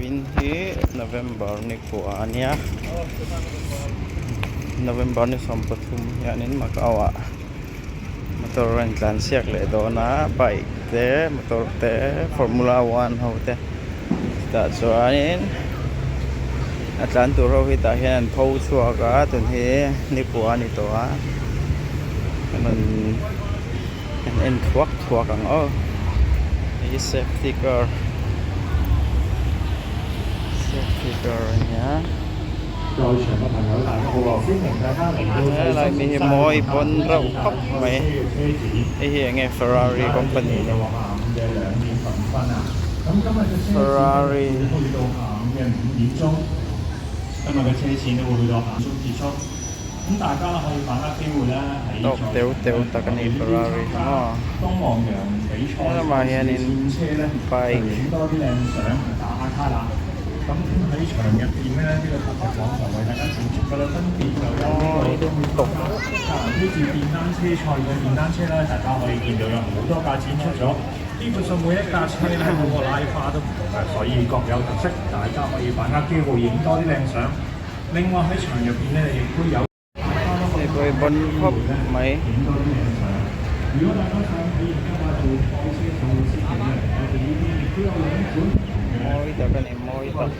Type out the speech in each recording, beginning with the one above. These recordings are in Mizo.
Vawiin hi November ni kua a nia November ni 13 hianin Macau ah motor a intlan chhiak leh dawn a bike te motor te formula one ho te chutah chuanin a tlan tur ho hi tah hian an pho chhuak a tun hi ni kua a ni tawh a an rawn an en thuak thuak ang aw hei hi safety car safety car a nia helai mi hi mawi pawn reuh khawp mai hei hi enge Ferrari company a ni Ferrari. Tawk teu teu tak a ni Ferrari hi maw helamah hianin bike Hei pawh hi bawn khawp mai. Mawi tak a ni mawi tak.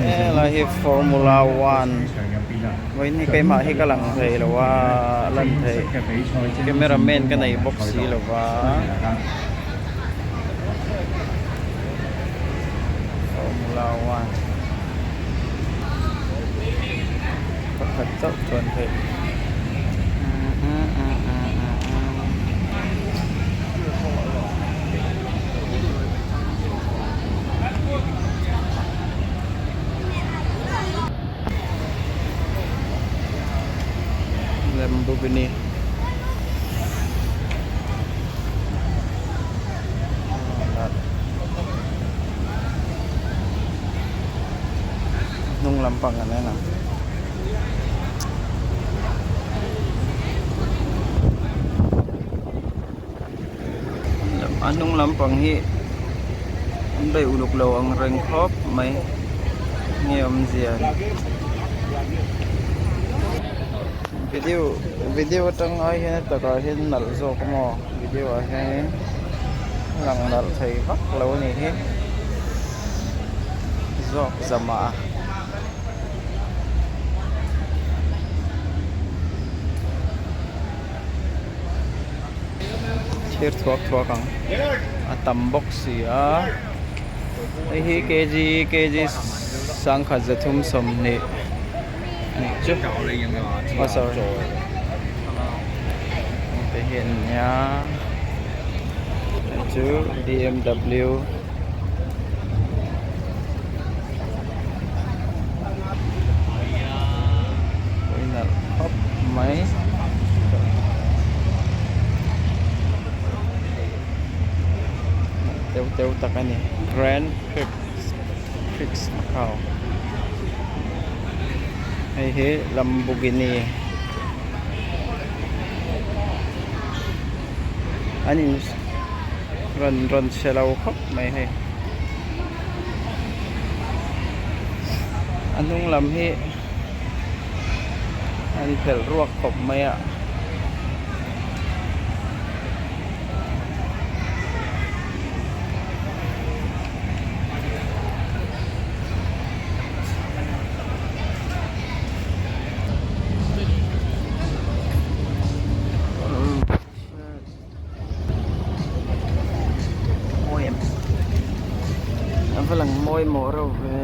Helai hi formula one vawiin hi keimah hi ka lang thei lo a lan theih camera man ka nei bawk si lo va formula one pakhat chauh chuan theih. Lamborghini hnung lampang an en ang. A hnung lampang hi an bei uluk lo ang reng khawp mai nge awmzia ni video video atang ai hian a takah hian nalh zawk a maw video ah hianin a lang nalh thei vak lo a nih hi zawk zamah. Thir thuak thuak ang a tam bawk si a hei hi kg kg sangkhat 320 a nih chu oh sorry te hi an nia hei chu bmw. Pawinalh khawp mai. Teu teu tak a ni. Grand Prix Prix Macau. Hei hi Lamborghini. An in rawn rawn chhe lo khawp mai hei. A hnung lam hi an phelh ruak khawp mai a. Mawi em a va lang mawi mawh reuh ve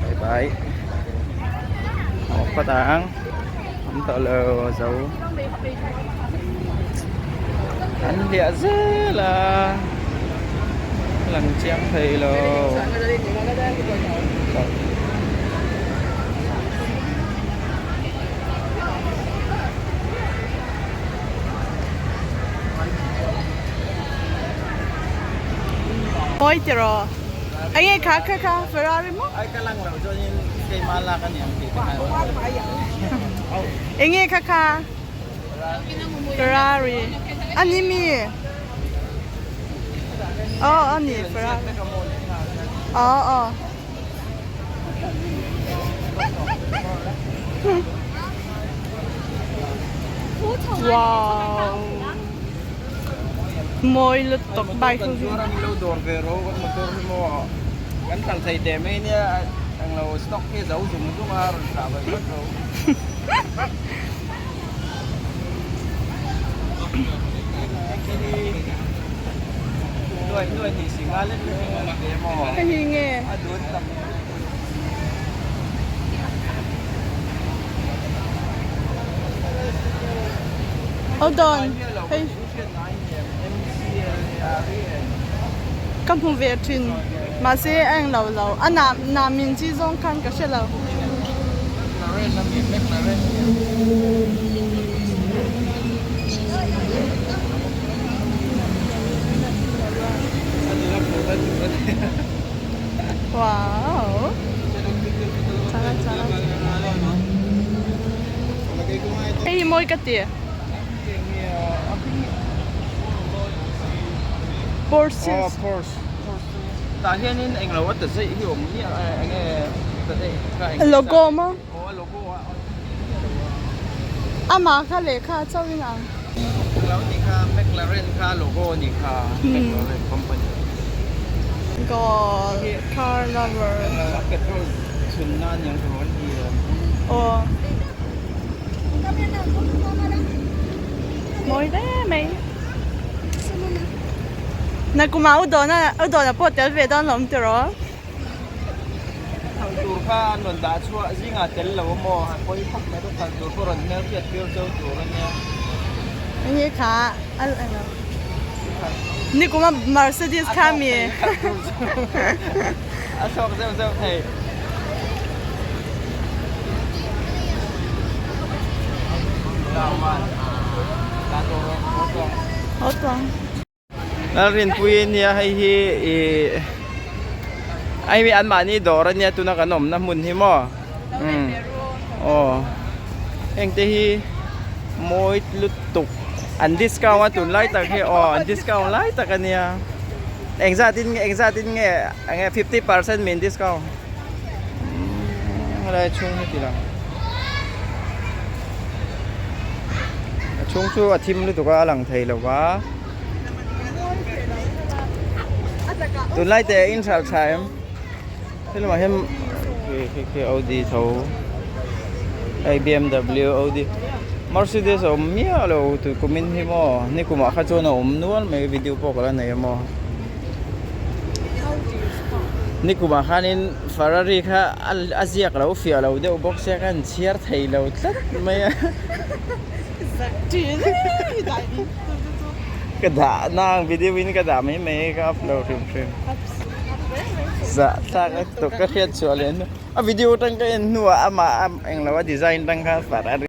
bye bye haw phawt ang awm tawh lo zo an hliah zel a lang chiang thei lo. Mawi tiraw? Enge kha kha kha Ferrari maw? Ai ka lang loh chuanin keimah lak a ni ang tih te khan. Enge kha kha Ferrari a ni mi? Aw a ni Ferrari. Aw aw. Wow. Mawi lutuk bike ho hi. Kan lo dawr ve ro kan motor hi maw kan kal thei teh mai nia ang lo stock hi zo zung zung a rawn thlah vat vat ro. Nuai nuai ni si nga lek lek in an pe maw. Hei hi nge? A dun tam. Hold on. Hei. Ka hmu ve thin. Mahse a eng lo lo. A na na min chi zawng khan ka hre lo. Wow. Chana chana. Hei hi mawi ka ti. Porsche. Oh, Porsche. Tah hianin englo a ta zeih hi awm miah a enge ta zeih kha eng Logo maw? Aw a logo a. Amah kha lehkha a chauh in ang. Englo ni kha McLaren kha logo a ni kha McLaren company. God car lover. Englo a petrol chhun na aniang tur an ti em. Aw. Mawi hle mai. Nakumah u dawna u dawna pawh tel ve dawn lawm tiraw? Thal tur kha an rawn dah chhuah zingah tel lo a maw? Han pawi khawp mai chu thal tur pawh rawn hmel hriat tir cheu tur a nia. Enge kha a eng Nikuma Mercedes kha mi. A chhuak zeuh zeuh thei. Lalrinpui ania hei hi ih hei hi anmahni dawr ania tuna kan awmna hmun hi maw umm aw heng te hi mawi lutuk an discount a tunlai tak hi aw an discount lai tak ania engzat in nge engzat in nge enge 50% min discount. Helai chhung hi ti lang a chhung chu a thim lutuk a a lang thei lo va tunlai te in hralh tha em helamah hian khi khi khi Audi tho hei BMW Audi Mercedes a awm miah lo tui kumin hi maw nikumah kha chuan a awm nual mai video pawh ka la nei a maw. Nikumah khanin Ferrari kha a ziak lo fiah lo deuh bawk sia khan chhiar thei lo tlat mai a. Ka dah nang video in ka dah mai mai ka upload hrim hrim. Zah thlak a tawp ka hriat chhuah leh hnu a video atang ka en hnuah amah englo a design tang khan Ferrari.